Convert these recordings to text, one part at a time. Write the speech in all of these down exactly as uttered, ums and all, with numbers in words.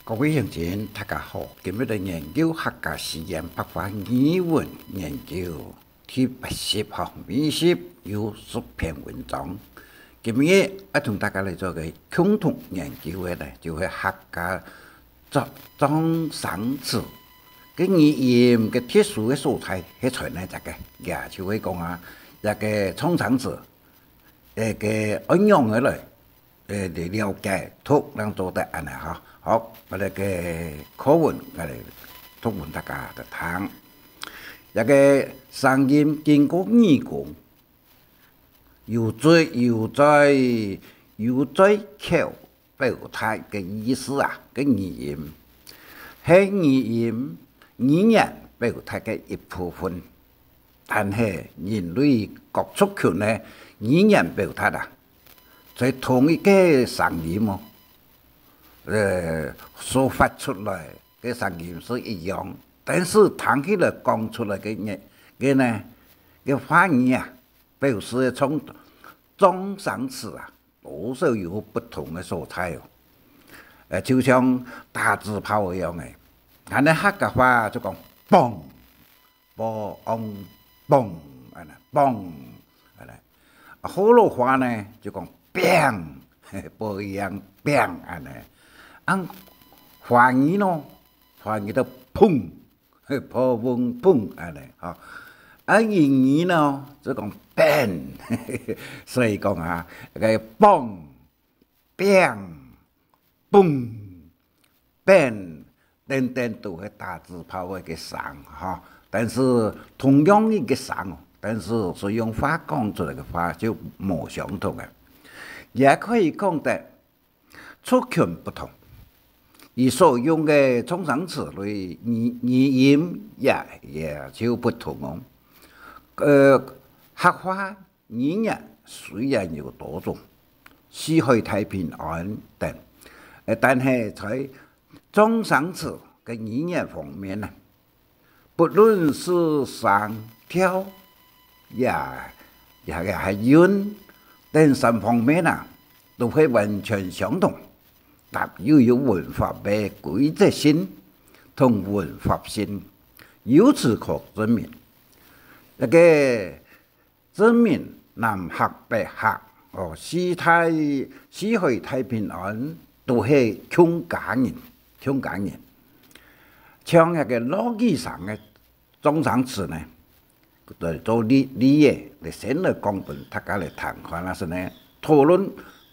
各位鄉親，大家好！今日來研究客家四縣白話語文研究第八十吼，每十有十篇文章。今日愛同大家來做个共同研究个呢，就係客家狀、狀聲詞个語音个特殊个所在，係在哪隻个？也就係講啊，這个狀聲詞，該个仰仔來 呃，了解，讀，正做得恁呢吼。好，𠊎這个課文，𠊎來讀分大家來聽。這个聲音經過耳公，有嘴有嘴，有嘴口表達个意思啊，个語音，係語音語言表達个一部分。 但係人類各族群个語言表達啊，在同一个聲音哦，呃，所發出來个聲音係一樣，但是聽起來講出來个呢，个呢，个話語啊，表示个狀、狀聲詞啊，多少有不同个所在哦。呃，就像打紙炮一樣个，恁呢客家話就講嘣， 嘣，嘣，恁呢，嘣，恁呢。啊，學老話呢，就講砰，嘿，嘣，砰，恁呢。啊，華語呢，華語就砰，嘿，砰，砰，砰，恁呢，吼。啊，英語呢，就講bang，所以講啊，該个嘣、砰、 嘣、bang等等都係打紙炮个聲，吼。但是同樣一个聲哦，但是使用法講出來个話就無相同个。也可以講得族群不同，佢所用个狀聲詞類語、語音也、也就不同哦。呃，客話 語言雖然有多種，四海大平安等，呃，但係在狀聲詞个語言方面呢，不論係聲調，也、也、也係韻等三方面啊，都係完全相同，但又有文法个規則性同文法性。由此可證明，該个 證明南客北客，哦，四大、四海大平安，都係共家人，共家人。像該个落雨聲个狀聲詞呢，來做例、例仔，來先來講分大家來聽看啊，係呢，討論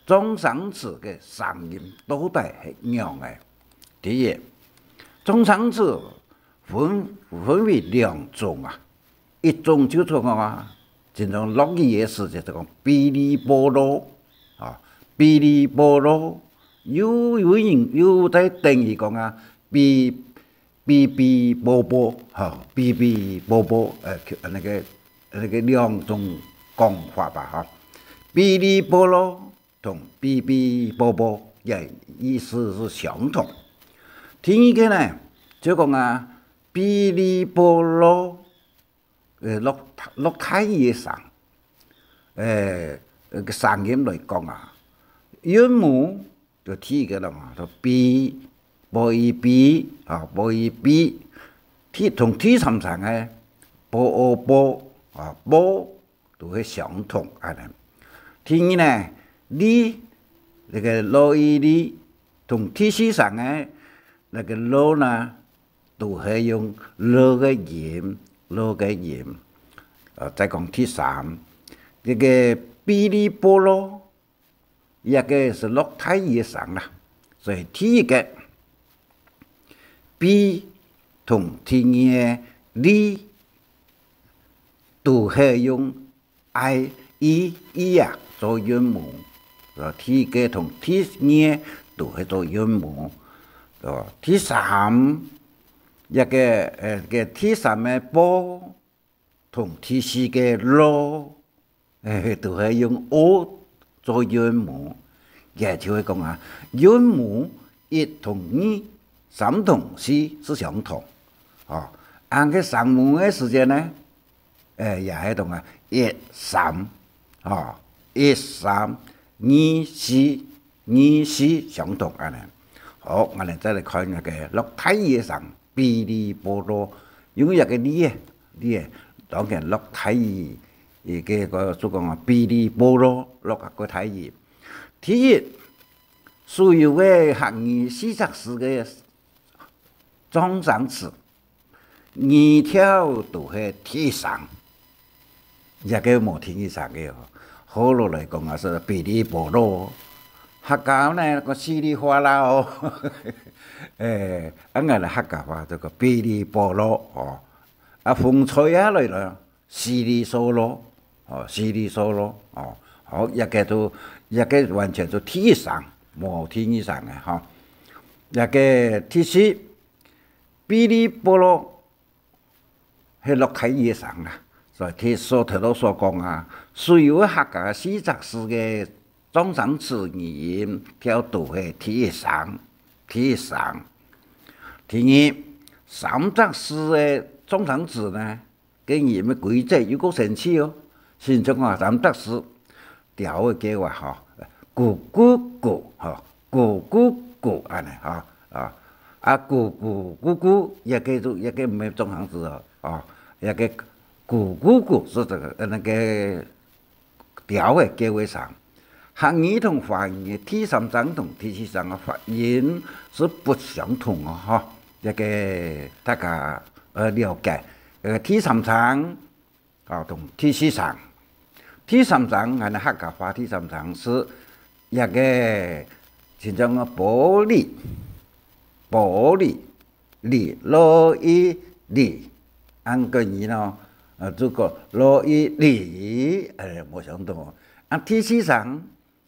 狀聲詞个聲音到底係仰仔。第一，狀聲詞分、分為兩種啊， 一種就係講啊，親像落雨个時節就講嗶哩啵囉，啊，嗶哩啵囉，又、又有人又在等佢講啊，嗶、嗶嗶啵啵，吼，嗶嗶啵啵，呃，該个、該个兩種講法吧，吼。嗶哩啵囉同嗶嗶啵啵个意思係相同。第二个呢，就講啊，嗶哩啵囉， 呃，落、落大雨个聲，呃，呃，个聲音來講啊，韻母就第一个了嘛，就嗶，啵咿嗶，啊，啵咿嗶。第、同第三聲个啵哦啵，啊，啵，都係相同，恁呢。第二呢，哩，該个囉咿哩，同第四聲个該个囉呢， 都係用囉个音，囉个音。呃，再講第三，這个嗶哩啵囉，這个係落大雨个聲啦。所以第一个嗶同第二个哩，都係用 i、i、i啊，做韻母，呃，第一个同第二个都係做韻母。呃，第三，這个，呃，个第三个啵同第四个囉，欸，都係用o做韻母。也就係講啊，韻母一同二、三同四係相同。哦，恁个聲母个時節呢， 欸，也係同啊，一、三，吼，一、三，二、四，二、四相同恁呢。好，𠊎等再來看該个落大雨个聲，嗶哩啵囉，因為這个哩仔，哩仔，當然落大雨，這个，个，就講啊，嗶哩啵囉，落啊个大雨。第一，所有个客語四隻字个狀聲詞， 語調都係第一聲，這个無第二聲个哦。學老來講啊，係嗶哩啵囉。客家呢，講稀里嘩啦哦。欸，啊，𠊎等客家話就講嗶哩啵囉哦。啊，風吹下來了，稀里嗦囉，哦，稀里嗦囉，哦，好，這个就，這个完全就第一聲，無第二聲个吼。這个第四，嗶哩啵囉， 係落大雨个聲啊。所以頭，所，頭先所講啊，所有客家四隻字个狀聲詞語音調都係第一聲，第一聲。第二，三隻字个狀聲詞呢，个語音个規則又較神奇哦。親像啊，三隻字， 鳥仔叫啊，吼，咕咕咕，吼，咕咕咕，恁呢，吼，啊，啊，咕咕咕咕，這个就，這个毋係狀聲詞哦，哦，這个咕咕咕係這个，呃，該个鳥仔叫个聲。客語同華語个第三聲同第四聲个發音係不相同个，吼。這个大家，呃，了解。呃，第三聲 啊，同第四聲。第三聲，𠊎等客家話第三聲係這个，親像个玻璃，玻璃，哩，落雨哩，恁个音咯，呃，就講落雨哩，欸，無相同哦。啊，第四聲，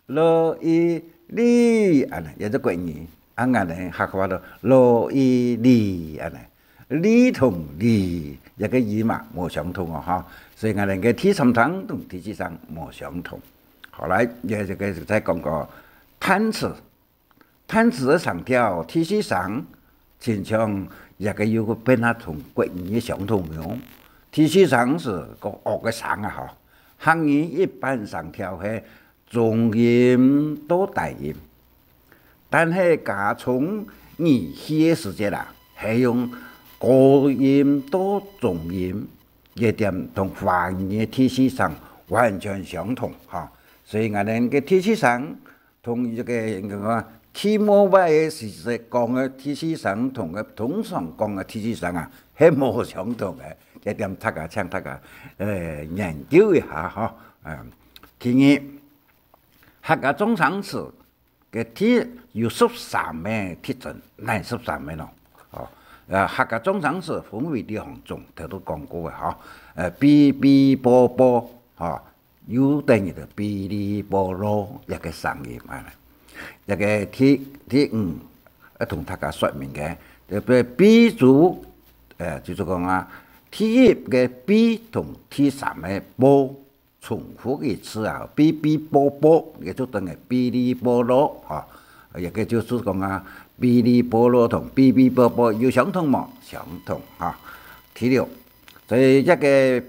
落雨哩，恁呢，也係國語。啊，𠊎等客話就落雨哩，恁呢。哩同哩，這个音嘛，無相同哦，吼。所以𠊎等个第三聲同第四聲無相同。好，來，這，這个再講個嘆詞。嘆詞个聲調，第四聲，親像這个又變啊同國語个相同樣。第四聲係較惡个聲啊，吼。客語一般聲調係 中音到低音。但係加重語氣个時節啊，係用高音到中音，這點同華語个第四聲完全相同，吼。所以𠊎等个第四聲同這个，該个，T-Mobile个時節講个第四聲同个通常講个第四聲啊，係無相同个。這點大家，請大家，呃，研究一下，吼。嗯，第二， 客家狀聲詞个第，有十三个特徵，哪十三个咯？哦，呃，客家狀聲詞分為兩種，頭都講過个吼。呃，嗶嗶啵啵，吼，又等於就嗶哩啵囉一个聲音啊。這个第，第五，要同大家說明个，這个嗶字，呃，就是講啊，第一个嗶同第三个啵 重複一次啊，嗶嗶啵啵，也就等於嗶哩啵囉，吼。也个就是講啊，嗶哩啵囉同嗶嗶啵啵有相同無？相同，吼。第六，所以這个嗶，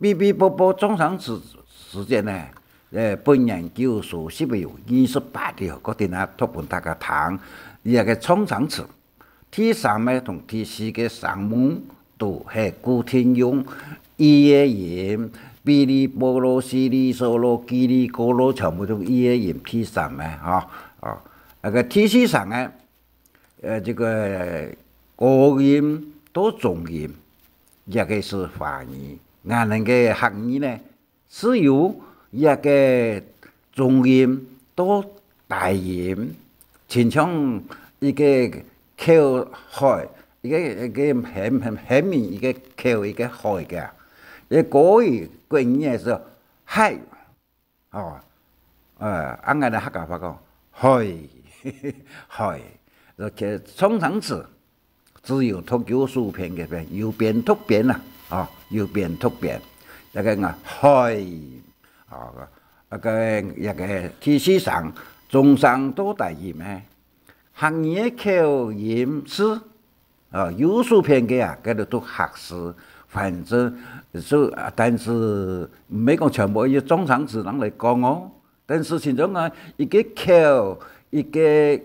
嗶嗶啵啵狀聲詞時節呢，呃，本研究所識个有二十八條，我等下讀分大家聽，這个狀聲詞。 第三个同第四个聲母都係固定用ü个音，嗶哩啵囉、稀里嗦囉、嘰里咕嚕，全部都ü个音。第三个，吼，哦，該个第四聲个，呃，這个高音到中音，這个係華語。𠊎等个客語呢， 係由這个中音到低音，親像一个口海，一个，一个喊，喊，喊名，一个口，一个海个啊。這个國語个音係海，哦，呃，恁樣个客家話講，海，海，而且狀聲詞 只有讀右手片个片，右邊讀邊啊，哦，右邊讀邊，這个啊，海，哦，該个，這个第四聲，中聲到低音呢，客語个口音係，哦，右手片个啊，該就讀客字，反正就，啊，但是毋係講全部用狀聲詞恁樣來講哦，但是其中啊，一个口，一个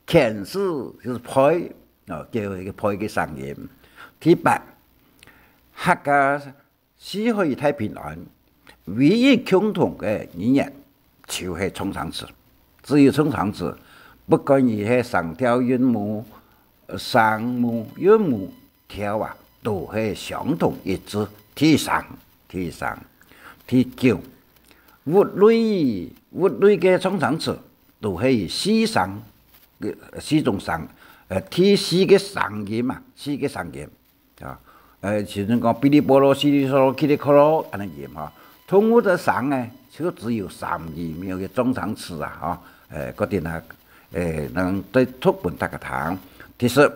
犬字就係吠，哦，叫一個吠个聲音。第八，客家四海大平安，唯一共同个語言就係唱生詞，只有唱生詞，不管佢係聲調韻母、聲母、韻母、調啊，都係相同一致，第三，第三。第九，物類，物類个唱生詞都係四聲，四種聲，呃，第四个聲音嘛，四个聲音啊，呃，像講嗶哩波羅、稀里嗦羅、嘰里咯咯恁樣音哈。動物个聲呢，就只有三个，無有个唱生詞啊，哈，呃，決定啊，呃，能再讀分大家聽。其實，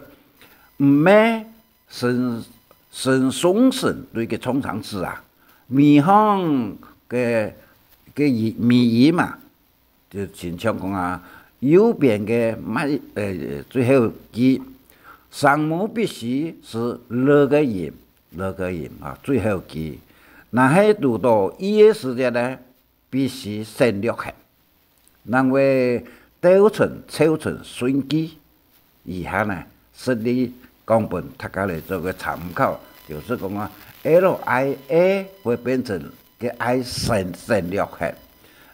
毋係 成，成雙聲調个唱生詞啊，尾項个，个尾，尾音嘛，就親像講啊，右片个末，呃，最後句，聲母必須係了个音，了个音啊，最後句。若係堵到E个時節呢， 必須省略忒，正會造成，造成順句。以下呢，實例講分大家來做個參考，就係講啊，L I A會變成个I省，省略忒。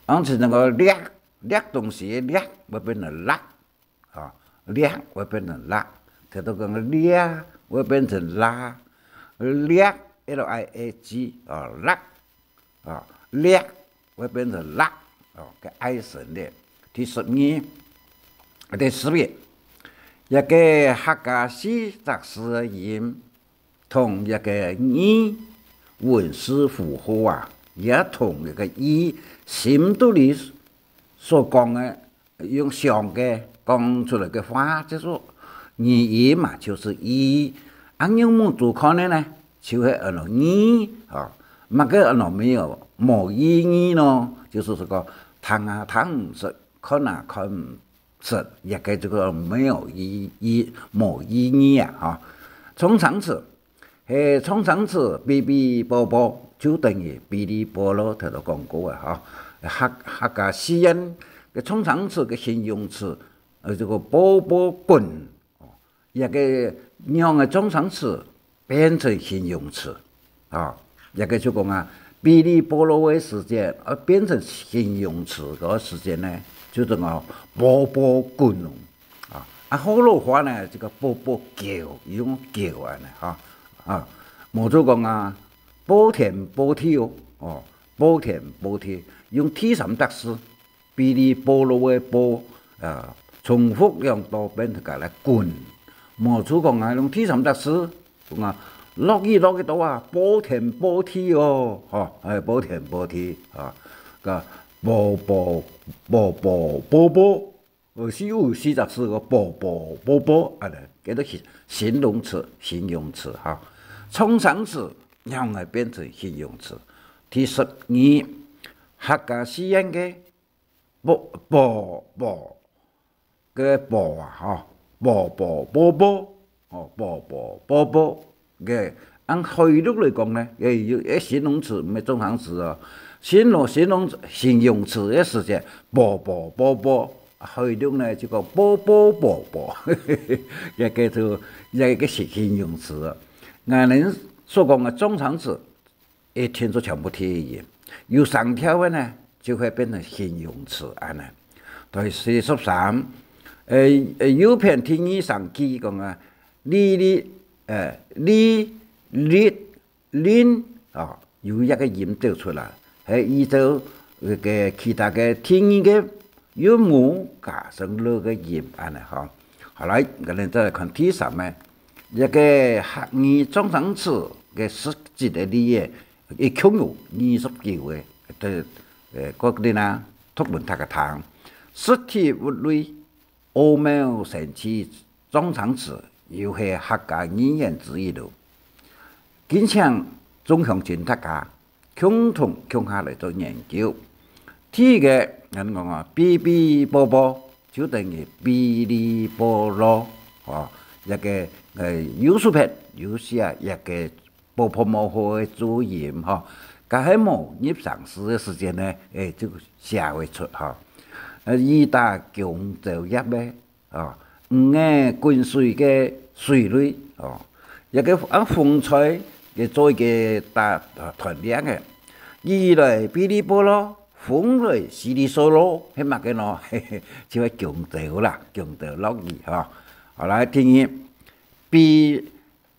恁樣个掠，掠東西个掠會變成掠， 啊，掠會變成拉，提到講掠會變成拉，掠，L I A G，啊，拉，啊，掠會變成拉，哦，个I省略。第十二，第十一，一個客家四隻字个音，同一個義，韻字符號啊，也同一個義，心肚裡所講个 用想个講出來个話，就係語音嘛，就係義。啊，用目珠看个呢，就係安到義，吼。麼个安到無有，無意義呢？就係講，聽啊聽毋識，看啊看毋識，也个就講無有意義，無意義啊，吼。唱生詞， 係唱生詞嗶嗶啵啵，就等於嗶哩波囉，頭頭講過啊，吼。客，客家四縣个唱生詞个形容詞，呃，這個啵啵滾，哦，這個樣个唱生詞變成形容詞，啊，這個就講啊，嗶哩波囉个時節，呃，變成形容詞个時節呢，就等於啵啵滾哦。 啊，啊，學老話呢，這個啵啵叫，用叫恁呢，哈。啊，無就講啊，啵天啵地哦，哦，啵天啵地，用第三隻字，嗶哩啵囉个啵，啊，重複兩到變成个來滾。無就講啊，用第三隻字，講啊，落雨落个多啊，啵天啵地哦，吼，哎，啵天啵地啊，个啵啵，啵啵啵啵。 呃，四五四隻字个啵啵啵啵，恁呢，這都係形容詞，形容詞哈。唱生詞仰會變成形容詞？第十二，客家四縣个啵，啵，啵，个啵啊，吼，啵啵啵啵， 哦，啵啵啵啵，个，按海陸來講呢，也有，也形容詞，毋係唱生詞哦。形容，形容，形容詞个時節，啵啵啵啵，海陸呢就講啵啵啵啵，也叫做，也个形，形容詞哦。𠊎等所講个唱生詞， 一定就全部第一音。有聲調个呢，就會變成形容詞恁呢。第四十三，呃，呃，右片第二聲句講啊，哩哩，呃，哩哩，令，啊，有一個音調出來，係依照該個其他个第二个韻母加上了个音恁呢吼。好來，𠊎等再來看第三个，一個客語唱生詞个實際个例仔， 一共有二十九個，呃，呃，國定啊，讀分大家聽。實體物類，奧妙神奇，唱生詞，又係客家語言之一囉。敬請眾鄉親大家共同共下來做研究。第一個，𠊎講啊，嗶嗶啵啵，就等於嗶哩啵囉，吼，一個，呃，右手片，有寫一個 啵啵啵啵个注音吼，該係無入聲字个時節呢，誒，就寫會出吼。呃，雨打弓蕉葉个，哦，魚仔滾水个水雷，哦，這个啊風吹个做一个大，啊，斷鏈个。雨來嗶哩啵囉，風來稀里嗦囉，係麼个呢？嘿嘿，就係強調啦，強調落雨吼。好，來，第二，嗶，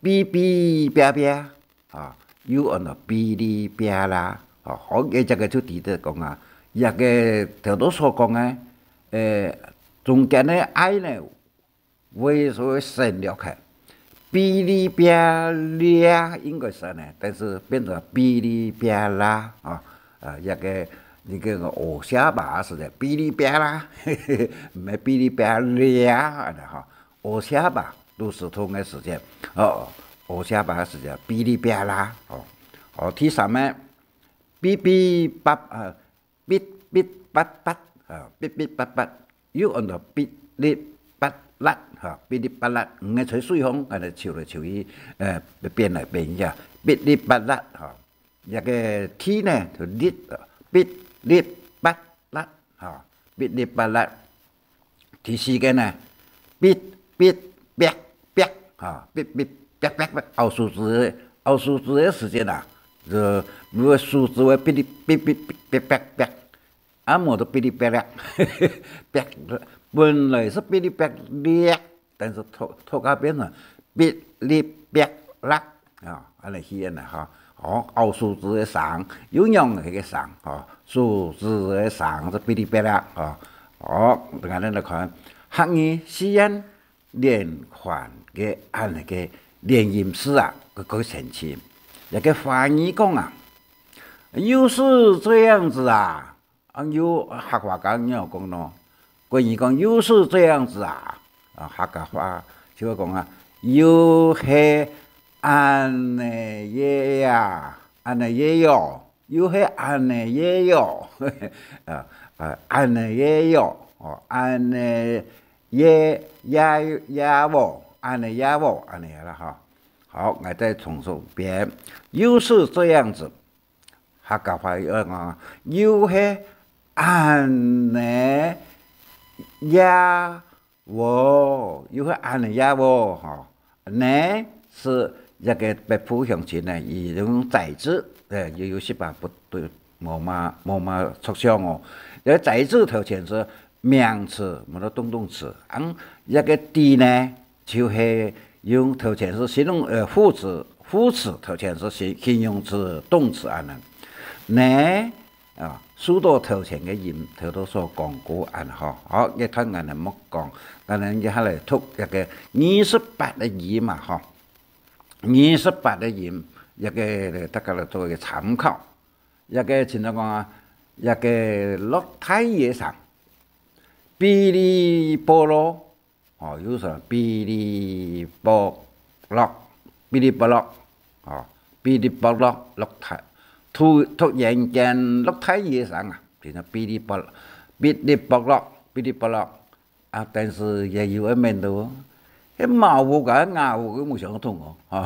嗶嗶啪啪，啊，又安到嗶哩啪啦，吼，好，這个就知得講啊，這个頭先所講个，誒，中間个I呢， 會，所以省略開。嗶哩啪啦應該係呢，但是變成嗶哩啪啦，啊，啊，這个，這个趖下巴个時節，嗶哩啪啦，毋係嗶哩啪啦，恁呢吼。趖下巴，肚屎痛个時節，哦，趖下巴个時節，嗶哩啪啦，哦。哦，第三个，嗶嗶叭，啊，嗶嗶叭叭，啊，嗶嗶叭叭，又安到嗶哩吧啦，哈，嗶哩吧啦，魚仔在水項，恁呢泅來泅去，呃，變來變去啊，嗶哩吧啦，哈。這个T呢，就哩，嗶哩吧啦，哈，嗶哩吧啦。 第四个呢，嗶嗶啪啪，哈，嗶嗶啪啪啪，拗手指，拗手指个時節啊，就，因為手指會嗶哩嗶嗶嗶啪啪啪，啊，無就嗶哩啪啦，啪，本來係嗶哩啪啦，但是讀，讀到變成嗶哩啪啦，啊，恁呢去恁呢哈。哦，拗手指个聲，有兩个个聲，吼，手指个聲係嗶哩啪啦，吼。哦，等下咱來看，客語四縣連環个恁呢个連音詞啊，佢，佢神奇。這个華語講啊，又是這樣子啊， 啊，又客話講仰般講呢？國語講又是這樣子啊，啊，客家話就會講啊，又係恁呢耶啊，恁呢耶喲，又係恁呢耶喲，啊，啊，恁呢耶喲，哦，恁呢耶，耶，耶喔，恁呢耶喔，恁呢啦哈。好，𠊎再重複一遍，又是這樣子。 客家話愛講，又係恁呢耶喔，又係恁呢耶喔，吼。呢係一个北部鄉親呢，佢用仔字，誒，又有息把毋著，無麼，無麼著相哦。這个仔字頭前係名詞，無論動動詞。恁這个的呢， 就係用頭前係形容，呃，副詞，副詞頭前係形，形容詞、動詞恁呢。呢，啊，收到頭前个音，頭頭所講過恁呢吼。好，這段𠊎等莫講，𠊎等接下來讀這个二十八个音嘛吼。二十八个音，這个大家來做一个參考。這个親像講啊，這个落大雨个聲，嗶哩啵囉， 哦，有時嗶哩啵囉，嗶哩啵囉，哦，嗶哩啵囉，落大，突，突然間落大雨个聲啊，變成嗶哩啵，嗶哩啵囉，嗶哩啵囉。啊，但是也有个面到，該茅屋个茅屋个無相同哦，吼，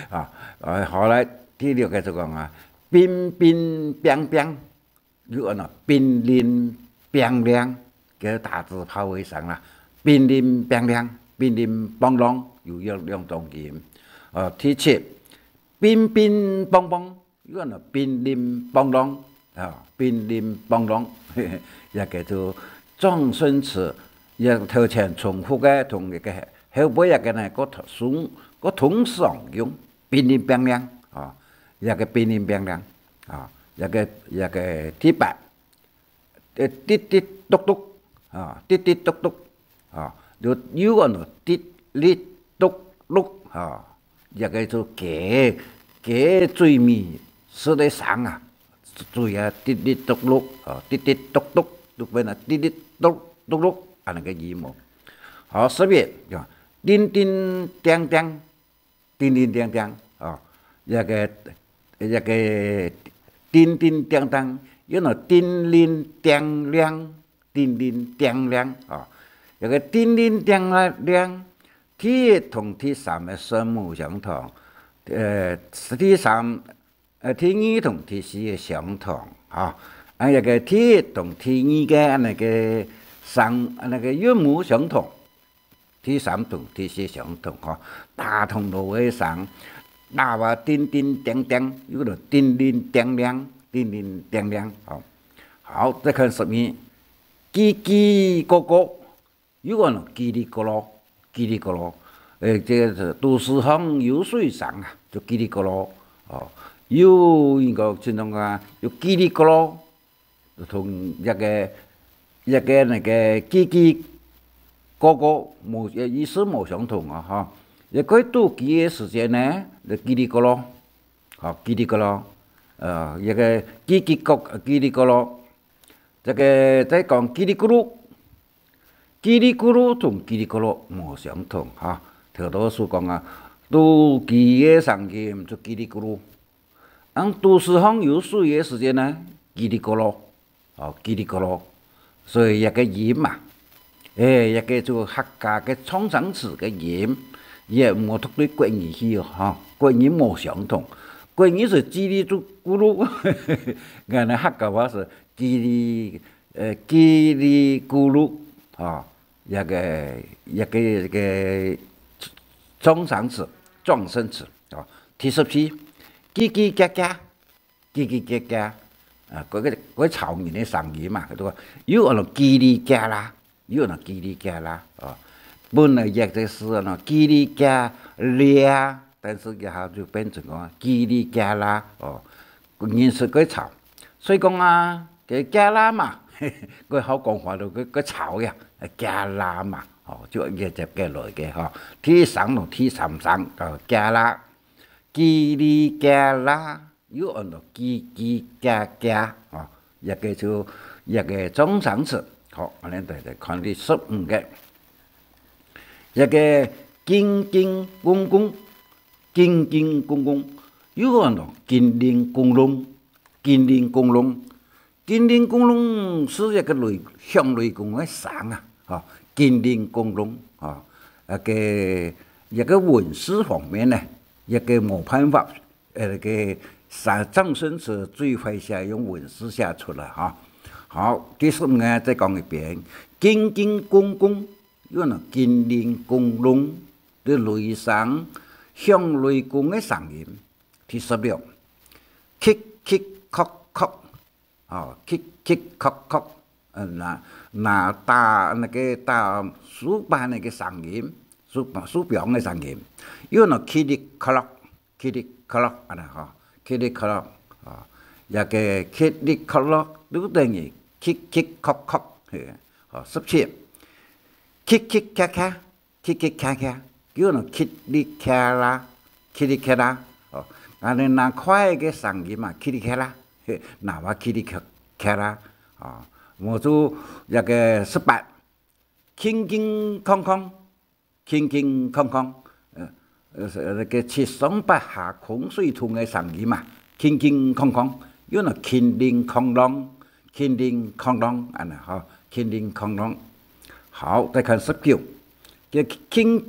啊，呃，後來第六个就講啊，乒乒乓乓， 有恁呢乒鈴乓啷，叫打紙炮个聲啦。乒鈴乓啷，乒鈴乓啷，有兩，兩種音。呃，第七，乒乒乓乓，有恁呢乒鈴乓啷，啊，乒鈴乓啷，也叫做狀聲詞，也頭前重複个同一个後尾一个呢，个同，个同時用。 乒鈴乓啷，啊，這个乒鈴乓啷，啊，這个，這个第八，呃，滴滴篤篤，啊，滴滴篤篤，啊，又，又安到滴哩篤碌，啊，這个就雞，雞嘴尾食个聲啊，嘴啊滴哩篤碌，啊，滴滴篤篤，就變成滴哩篤，篤碌，恁呢个音哦。好，十一，啊，叮叮噹噹， 叮叮噹噹，哦，這个，這个叮叮噹噹，有呢叮鈴叮啷，叮鈴叮啷，哦，這个叮鈴叮啷，第一同第三个聲母相同，呃，第三，呃，第二同第四个相同，哈，啊，這个第一同第二个恁呢个聲，恁呢个韻母相同。第三同，第四相同，吼，打銅鑼个聲，打啊叮叮叮叮，又有叮叮叮叮，叮叮叮叮，吼。好，再看十二，叽叽咕咕，又安到叽里咕嚕，叽里咕嚕。誒，這个是都市項有水聲啊，就叽里咕嚕，哦，又應該形容啊，又叽里咕嚕，同一个，一个那个叽叽咕咕無，意思無相同啊，吼。也可以堵機个時節呢，就叽里咕嚕，吼，叽里咕嚕，呃，一个叽叽咕，叽里咕嚕。 這个再講叽里咕嚕，叽里咕嚕同叽里咕嚕無相同哈。頭頭所講啊，堵機个聲音就叽里咕嚕，當都市項有水个時節呢，嘰里咕嚕，哦，嘰里咕嚕。所以這个音嘛，誒，這个就客家个創聲詞个音，也毋好讀對國語去哦，哈，國語無相同。國語係嘰里咕嚕，𠊎等客家話係 叽里，呃，叽里咕嚕，啊，這个，這个，這个狀聲詞，狀聲詞，啊。第十四，叽叽喳喳，叽叽喳喳，啊，該个，該吵人个聲音嘛，對吧？又安到叽里喳啦，又安到叽里喳啦，啊。本來這个字安到叽里喳咧，但是這下就變成講嘰里喳啦，哦。 人係該吵。所以講啊，該喳啦嘛，該好講話就該，該吵呀，喳啦嘛，吼，就一接个來个吼。第三同第三聲，哦，喳啦，嘰里喳啦，又安到嘰嘰喳喳，吼，這个就，這个狀聲詞。好，𠊎等再來看第十五个。這个金金公公， 金金公公，又安到金鈴公隆，金鈴公隆。金鈴公隆係一个雷，響雷公个聲啊，吼，金鈴公隆，吼，該个，一个文字方面呢，一个無辦法，呃，該个聲，狀聲詞最壞寫用文字寫出來，吼。好，第十五个再講一遍，金金公公，又安到金鈴公隆。 个雷聲，響雷公个聲音。第十六，嘁嘁硞硞，哦，嘁嘁硞硞，呃，那，那打那个打手板那个聲音，手，手柄个聲音，又安到嘁哩硞落，嘁哩硞落，恁呢吼，嘁哩硞落，哦，這个嘁哩硞落，就等於嘁嘁硞硞，嘿，哦，十七，嘁嘁喳喳， 嘁嘁喳喳，又安到嘁哩喳啦，嘁哩喳啦，哦，恁呢那快个聲音嘛，嘁哩喳啦，嘿，那話嘁哩喳，喳啦，哦，無就這个十八，鏗鏗鏘鏘，鏗鏗鏘鏘，呃，呃，該个七上八下空水桶个聲音嘛，鏗鏗鏘鏘，又安到鏗鈴哐啷，鏗鈴哐啷，恁呢吼，鏗鈴哐啷。好，再看十九， 該鏗，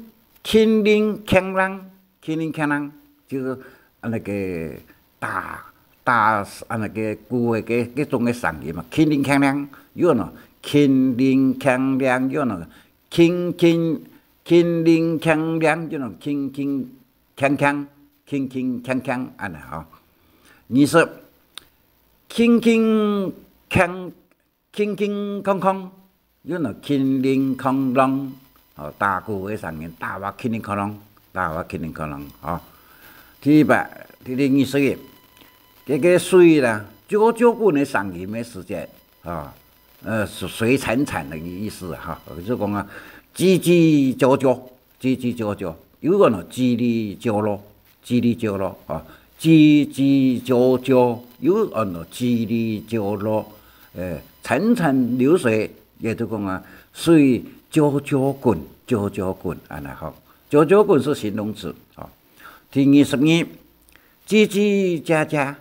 鏗鈴鏗啷，鏗鈴鏗啷，就係恁呢个打，打恁呢个鼓个該，該種个聲音嘛，鏗鈴鏗啷，又安到鏗鈴鏗啷，又安到鏗鏗，鏗鈴鏗啷，又安到鏗鏗鏘鏘，鏗鏗鏘鏘，恁呢吼。二十，鏗鏗鏘， 鏗鏗鏘鏘，又安到鏗鈴哐啷，哦，打鼓个聲音，打話鏗鈴哐啷，打話鏗鈴哐啷，吼。第一百，第，第二十一，該个水啦，啾啾滾个聲音个時節，啊，呃，水，水慘慘个意思啊，哈，就講啊，吱吱啾啾， 吱吱啾啾，又安到吱哩啾囉，吱哩啾囉，啊，吱吱啾啾，又安到吱哩啾囉，誒，潺潺流水，也就講啊，水啾啾滾，啾啾滾，恁呢吼。啾啾滾係形容詞，吼。第二十二，吱吱喳喳，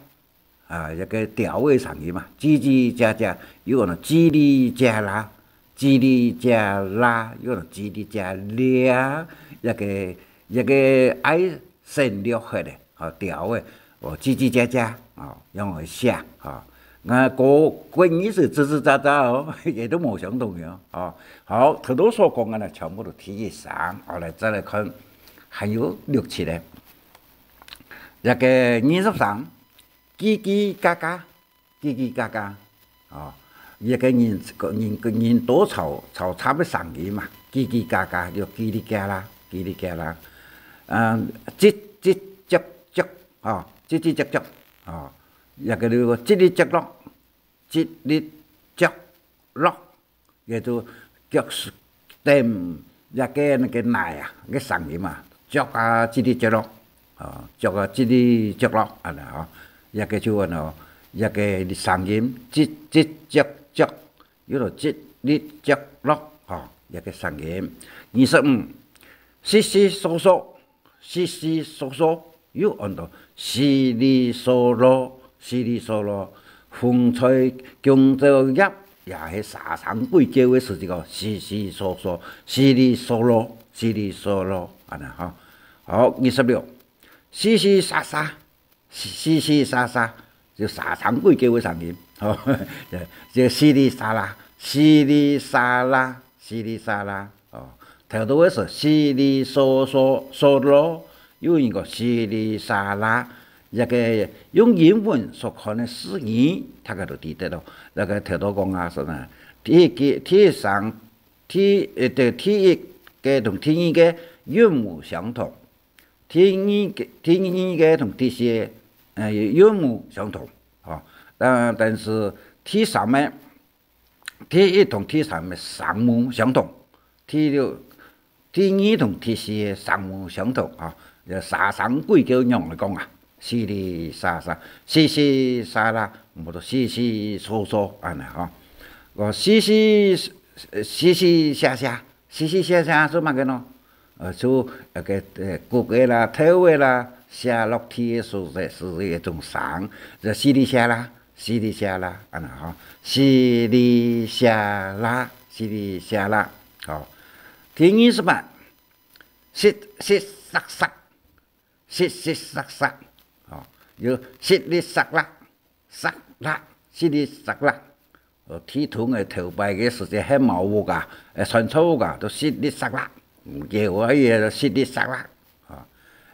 啊，一个鳥个聲音嘛，吱吱喳喳，又安到吱哩喳啦，吱哩喳啦，又安到吱哩喳咧，一个，一个愛省略个咧，吼，鳥个，哦，吱吱喳喳，哦，用來寫，吼。啊，國，國語係吱吱喳喳哦，也都無相同个哦。哦，好，頭頭所講个呢，全部都第一聲。好，來，再來看，還有六七个。這个二十聲，嘰嘰嘎嘎，嘰嘰嘎嘎，哦，這个人，人，人多吵，吵雜个聲音嘛，嘰嘰嘎嘎，就叽哩嘎啦，叽哩嘎啦。嗯，吱吱喳喳，哦，吱吱喳喳，哦，這个就吱哩喳落， 吱哩喳落，也就腳是點這个，那个泥啊，个聲音啊，腳啊，吱哩喳落，哦，腳啊，吱哩喳落，恁呢吼，這个就恁呢，這个聲音，吱吱喳喳，有了吱哩喳落，吼，這个聲音。二十五，悉悉嗦嗦， 悉悉嗦嗦，又安到悉哩嗦囉，悉哩嗦囉。風吹弓蕉葉，也係沙聲鬼叫个時節哦，悉悉嗦嗦，悉哩嗦囉，悉哩嗦囉，恁呢吼。好，二十六，淅淅沙沙，淅淅沙沙，就沙聲鬼叫个聲音，吼，就淅哩沙啦，淅哩沙啦，淅哩沙啦。 哦，頭頭个係悉哩嗦嗦嗦囉，有人講悉哩沙啦，這个用英文所看个字義，大家都知得咯。這个頭頭講啊，係呢，第一个，第一聲，第，呃，對，第一个同第二个韻母相同，第二个，第二个同第四个，呃，韻母相同，吼。但，但是第三个， 第一同第三个聲母相同，第六，第二同第四个聲母相同啊。這沙聲鬼叫仰仔講啊，淅哩沙沙，淅淅沙啦，毋好淅淅嗦嗦恁呢吼。哦，淅淅，淅淅瀉瀉，淅淅瀉瀉做麼个呢？呃，就那个，呃，穀仔啦、豆仔啦，瀉落地个時節，係一種聲，就淅哩瀉啦。 淅哩瀉啦，恁呢吼，淅哩瀉啦，淅哩瀉啦，吼。第二十八，淅淅瀝瀝，淅淅瀝瀝，吼，有淅哩瀝啦，瀝啦，淅哩瀝啦。哦，地動个頭擺个時節，係茅屋啊，呃，酸草屋啊，都淅哩瀝啦，有个，有个淅哩瀝啦，吼。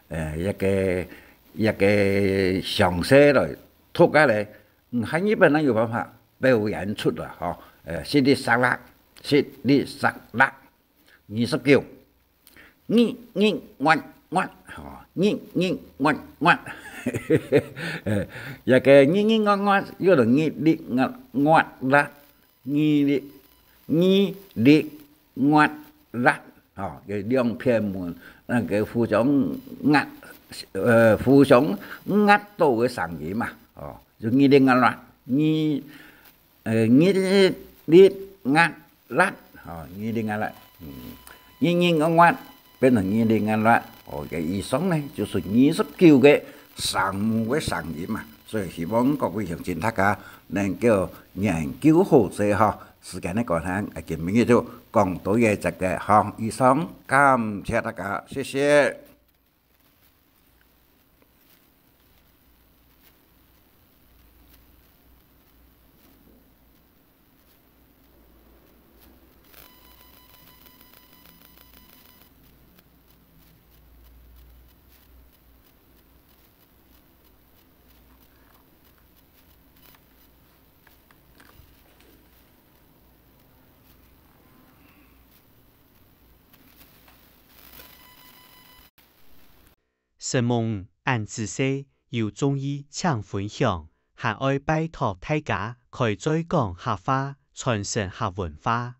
呃，一个，一个詳細來讀下來， 嗯，漢語本來有辦法表演出來，吼，呃，淅哩瀝啦，淅哩瀝啦。二十九，嚶嚶哇哇，吼，嚶嚶哇哇。呃，這个嚶嚶哇哇，有个嚶哩哇哇啦，嚶哩，嚶哩哇啦，吼，這兩片門，那个互相壓，呃，互相壓到个聲音嘛，吼。 就嚶哩哇哇，嚶，呃，嚶哩哇哇，吼，嚶哩哇哇，嗯，嚶嚶哇哇，變成嚶哩哇哇。哦，這以上呢，就係二十九个聲母个聲音嘛。所以希望各位鄉親大家能夠研究好勢吼。時間个關係，今晡日就講到這隻个吼。以上，感謝大家，謝謝。 承蒙恁仔細，有中意請分享，還愛拜託大家開嘴講客話，傳承客文化。